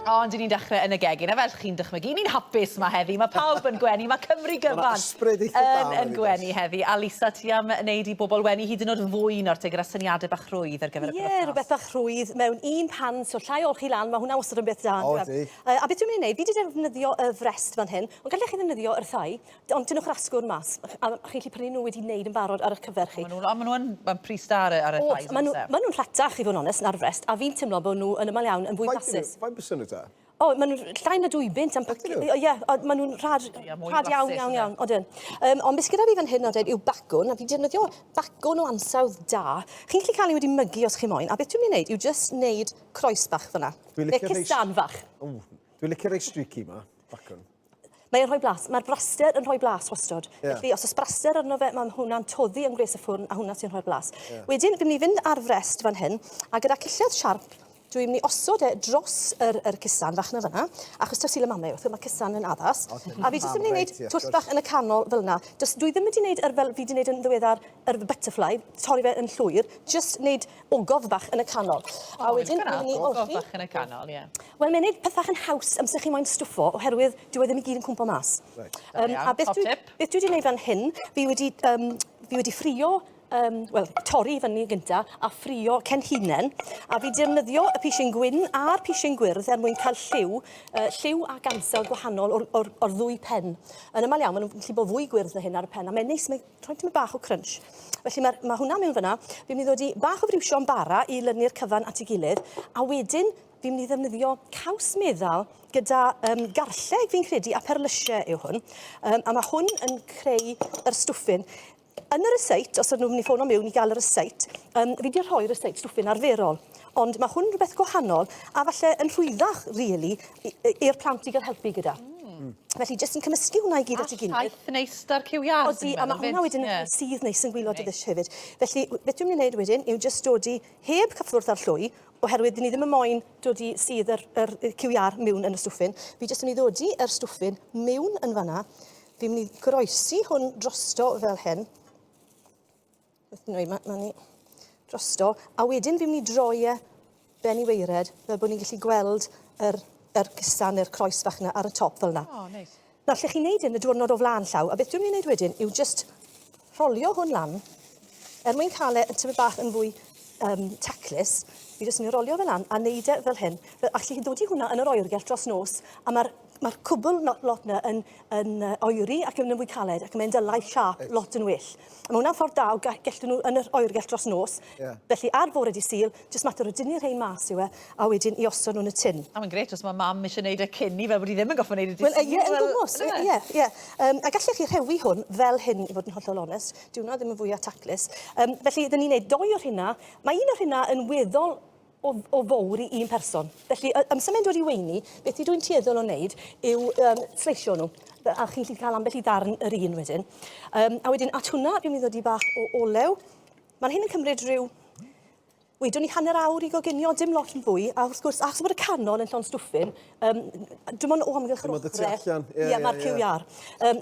Ond 'yn ni'n dechrau yn y gegin, a fel chi'n dychmygu, ni'n hapus 'ma heddi, mae pawb yn gwenu, mae Cymru gyfan ysbryd eitha da yn, yn gwenu heddi. A Lisa, ti am wneud i bobl wenu hyd yn oed fwy nawr te, gyda syniadau bach rhwydd ar gyfer y Ie, rhywbeth bach rhwydd mewn un pan, so llai o olchi lan, mae hwnna wastad yn beth da. O, ydi. A beth dwi'n mynd i wneud, fi wedi defnyddio y frest fan hyn, ond gallech chi ddefnyddio yr thai, ond tynnwch yr asgwrn mas, a chi'n gallu prynu nhw wedi wneud yn barod ar eich cyfer chi. Maen nhw'n, maen nhw'n, mae'n pris da ar y, ar y thighs. Maen nhw, maen nhw'n rhatach, i fod yn onest, na'r frest, a fi'n teimlo bod nhw yn aml iawn yn fwy blasus. Faint bysen nhw te? O, maen nhw'n llai na 2 bunt am Ydyn nhw? Ie, maen nhw'n rhad, Ie, mwy rhad iawn, blasus, iawn, ynde? iawn. Odyn. Ond beth sydd gyda fi fan hyn odyn yw bacwn, a fi'n defnyddio bacwn o ansawdd da. Chi'n gallu cael ei wedi mygu os chi moyn, a beth dwi'n mynd i wneud yw just wneud croes bach fyna. Dwi'n Neu licio rhei- cusan fach. Ww, dwi'n licio rei streaky ma, bacwn. Mae'n rhoi blas. Mae'r braster yn rhoi blas wastod. Ie. Felly, os oes braster arno fe, mae hwnna'n toddi yn gwres y ffwrn, a hwnna sy'n rhoi'r blas. Yeah. Wedyn, fi'n mynd i fynd ar frest fan hyn, a gyda cyllell siarp, dwi'n mynd i osod e dros yr, yr cusan fach na fyna, achos taw Sul y Mamau, wrth gwrs, mae cusan yn addas. Okay. A fi jyst yn mynd i Reit, wneud ie, twll wrth bach yn y canol fel yna. Does, dwi ddim wedi wneud yr fel fi wedi wneud yn ddiweddar yr butterfly, torri fe yn llwyr, jyst wneud ogof bach yn y canol. A wedyn, Dyna, fi'n mynd i ogof olchi. bach yn y canol, ie. Wel, mae'n neud pethach yn haws amser chi moyn stwffo, oherwydd dyw e ddim i gyd yn cwmpo mas. Reit. Um, iawn, a beth top dwi, tip. beth dwi wedi gwneud fan hyn, fi wedi, fi wedi ffrio, wel, torri fyny gynta, a ffrio cenhinen, a fi defnyddio y pisyn gwyn a'r pisyn gwyrdd er mwyn cael lliw, lliw ac ansawdd gwahanol o'r, or, or ddwy pen. Yn aml iawn, maen nhw'n gallu bod fwy gwyrdd na hyn ar y pen, a mae'n neis, mae'n rhoi tymed bach o crunch. Felly mae, mae hwnna mewn fyna. Fi'n mynd i ddod i bach o friwsion bara i lynu'r cyfan at ei gilydd, a wedyn fi'n mynd i ddefnyddio caws meddal gyda garlleg fi'n credu a perlysiau yw hwn. A mae hwn yn creu yr stwffin. Yn y ryseit, os ydyn nhw'n mynd i ffono mewn i gael y ryseit, fi wedi rhoi ryseit stwffin arferol. Ond mae hwn rhywbeth gwahanol a falle yn rhwyddach, really, i'r plant i gael helpu gyda. Felly, jyst yn cymysgu hwnna i gyd at ei gilydd. Llaeth neis da'r cyw iâr. Odi, a mae hwnna wedyn yn rhoi sudd neis yn gwaelod y ddish hefyd. Felly, beth dwi'n mynd i wneud wedyn yw jyst dod i heb cyffwrdd â'r llwy, oherwydd dyn ni ddim yn moyn dod i sudd yr, yr, yr cyw iâr mewn yn y stwffin. Fi jyst yn mynd i ddodi yr stwffin mewn yn fanna. Fi'n mynd i groesi hwn drosto fel hyn. Beth ni'n mae, ma ni drosto. A wedyn fi'n mynd i droi e ben i weired, fel bod ni'n gallu gweld yr, yr cusan neu'r croes fach yna ar y top fel yna. O, neis. Nawr, lle chi'n neud hyn y diwrnod o flaen llaw, a beth dwi'n mynd i wneud wedyn yw just rholio hwn lan, er mwyn cael e yn tymed bach yn fwy taclus, fi jyst yn mynd i rolio fe lan a neud e fel hyn. Fel, allwch chi ddod i hwnna yn yr oergell dros nos, a mae'r mae'r cwbl lot 'na yn, yn oeri ac yn fwy caled ac mae'n dylai siâp lot yn well. A mae hwnna'n ffordd da o gellu nhw yn yr oergell dros nos. Yeah. Felly ar fore di Sul, jyst mater o dynnu rhein mas yw e, a wedyn i osod nhw'n y tin. A mae'n grêt os mae mam eisiau gwneud e cyn i fel bod hi ddim yn gorfod gwneud e dydd Wel, Sul. ie, yn gwmws, yndyfe? ie, ie. A gallech chi rhewi hwn fel hyn, i fod yn hollol onest. Dyw hwnna ddim yn fwyaf taclus. Felly, dyn ni'n neud dou o'r hynna. Mae un o'r hynna yn weddol o, o fowr i un person. Felly, amser mae'n dod i weini, beth i dwi'n tueddol o wneud yw sleisio nhw. A chi'n gallu cael ambell i ddarn yr un wedyn. A wedyn, at hwnna, fi'n mynd i ddod i bach o olew. Mae'n hyn yn cymryd rhyw, wedwn ni hanner awr i goginio, dim lot yn fwy, a wrth gwrs, achos bod y canol yn llond stwffin, dim ond o amgylch yr Dim ond y tu ochrau. allan, ie, Ie, ie, mae'r ie. cyw iâr.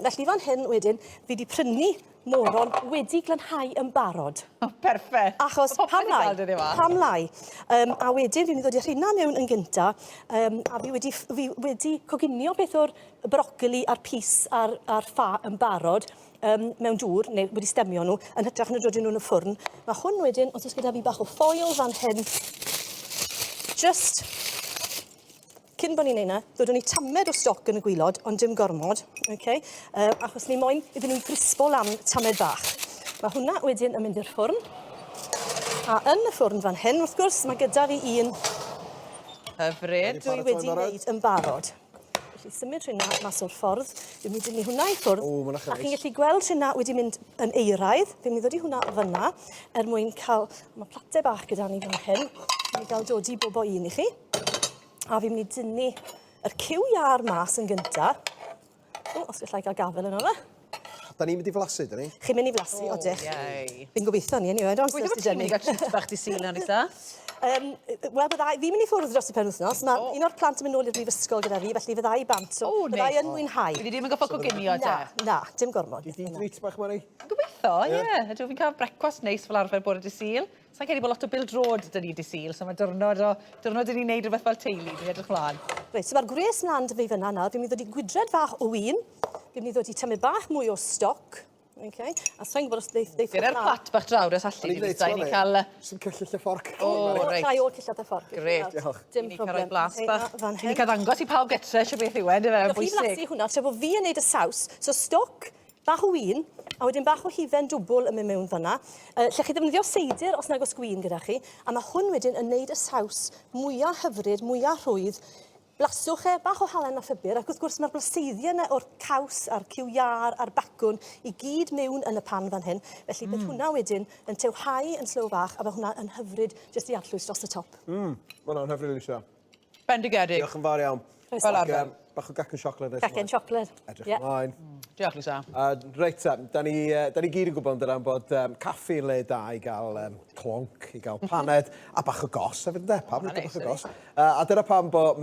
Felly fan hyn wedyn, fi wedi prynu moron wedi glanhau yn barod. O, perffaith. Achos Ma' popeth pam i lai? gael dyddiau 'ma. Pam lai? A wedyn fi'n mynd i ddod i'r rhina mewn yn gynta, a fi wedi, fi wedi coginio beth o'r brocoli a'r pys a'r, a'r ffa yn barod mewn dŵr, neu wedi stemio nhw, yn hytrach na dod nhw'n y ffwrn. Mae hwn wedyn, os oes gyda fi bach o foil fan hyn, just cyn bod ni'n neud 'na, ddodwn ni tamed o stoc yn y gwaelod, ond dim gormod, okay? Achos ni moyn iddyn nhw grispo lan tamed bach. Mae hwnna wedyn yn mynd i'r ffwrn. A yn y ffwrn fan hyn, wrth gwrs, mae gyda fi un Hyfryd. dwi wedi wneud yn barod. Felly symud rhywna mas o'r ffordd. Dwi'n mynd i dynnu hwnna i ffwrdd. O, ma' hwnna A chi'n gallu gweld rhywna wedi mynd yn eiraidd. Fi'n mynd i ddod i hwnna fyna er mwyn cael... Mae plate bach gyda ni fan hyn. Fi'n mynd i gael dod i bob o un i chi. A fi'n mynd i dynnu yr cyw iâr mas yn gynta. O, os gallai gael gafel yno fe. Da ni'n mynd i flasu, da ni? Chi'n mynd i flasu, odych. Iei. Fi'n gobeithio ni, anyway. Don't Gweithio bod ti'n mynd i gael treat bach di Sul na, Lisa? Wel, bydda i, fi'n mynd i ffwrdd dros y penwythnos. Mae un o'r plant yn mynd nôl i'r brifysgol gyda fi, felly fydda i bant. So, O, fydda i neis. yn mwynhau. Fyddi di ddim yn gorfod coginio, te? Na, na, dim gormod. Gei di treat bach, Mari? Gobeithio, ie. Ydw, fi'n cael brecwast neis fel arfer bore dydd Sul. Sa'n credu bod lot o bêl-droed 'da ni dydd Sul, so mae diwrnod o, diwrnod i ni wneud rhywbeth fel teulu, dwi'n edrych mlaen. Reit, so mae'r gwres mlaen 'da fi fyna nawr. Fi'n mynd i ddod i gwydred fach o win. Fi'n mynd i ddod i tymed bach mwy o stoc. Okay. A sa'n gwybod os ddeith Gyda'r plat bach draw, os allu di, Lisa, i ni cael. Sy'n cyllill y fforc. O, reit. Llai o'r cyllad a fforc. Grêt. Diolch. Dim I ni cael problem. rhoi blas Hei, bach. na, fan I ni hyn. cael ddangos i pawb getre eisiau beth yw e, yndyfe, yn Gewch chi bwysig. flasu hwnna, tra bod fi yn neud y saws. So stoc, bach o win, a wedyn bach o hufen dwbl yn mynd mewn fanna. Lle chi ddefnyddio seidr os nag oes gwin gyda chi, a mae hwn wedyn yn neud y saws mwyaf hyfryd, mwyaf rhwydd. Blaswch e, bach o halen a phupur, ac wrth gwrs mae'r blaseiddiau yna o'r caws a'r cyw iâr a'r bacwn i gyd mewn yn y pan fan hyn. Felly bydd hwnna wedyn yn tewhau yn slow fach, a mae hwnna yn hyfryd jyst i arllwys dros y top. Mae hwnna'n hyfryd, Lisa. Bendigedig. Diolch yn fawr iawn. Croeso. Fel Ac, arfer. Bach o gacen siocled. nes Gacen ymlaen. siocled. Edrych Ie. ymlaen. Diolch, Lisa. Reit te, da ni gyd yn gwybod yndydan bod caffi yn le da i gael clonc, i gael paned, a bach o gos hefyd ynde? Pawb yn Hwnna'n licio bach o neis, gos. A dyna pam bod